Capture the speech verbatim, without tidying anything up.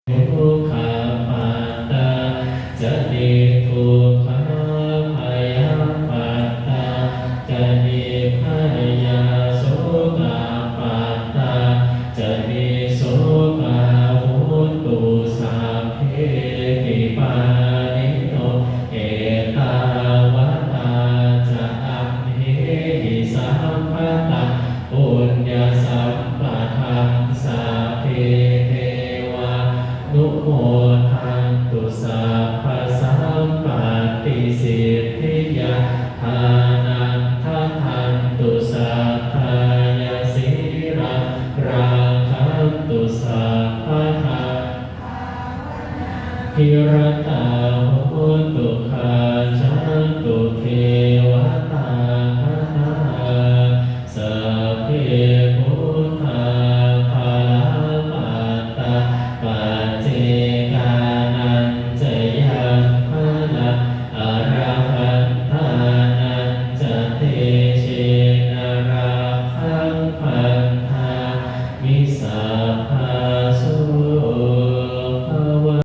dukkhappattā ca niddukkhā, bhayappattā ca nibbhayā, sokappattā ca nissokā hontu sabbepi pāṇino. Ettāvatā ca amhehi sambhataṃ puññasampadaṃ sabbe devānumodantu sabbasampattisiddhiyā. Dānaṃ dadantu saddhāya, sīlaṃ rakkhantu sabbadā, bhiratā hontu, gacchantu devatāgatā. Sabbe buddhā balappattā, paccekānañca yaṃ balaṃ, arahantānañca tejena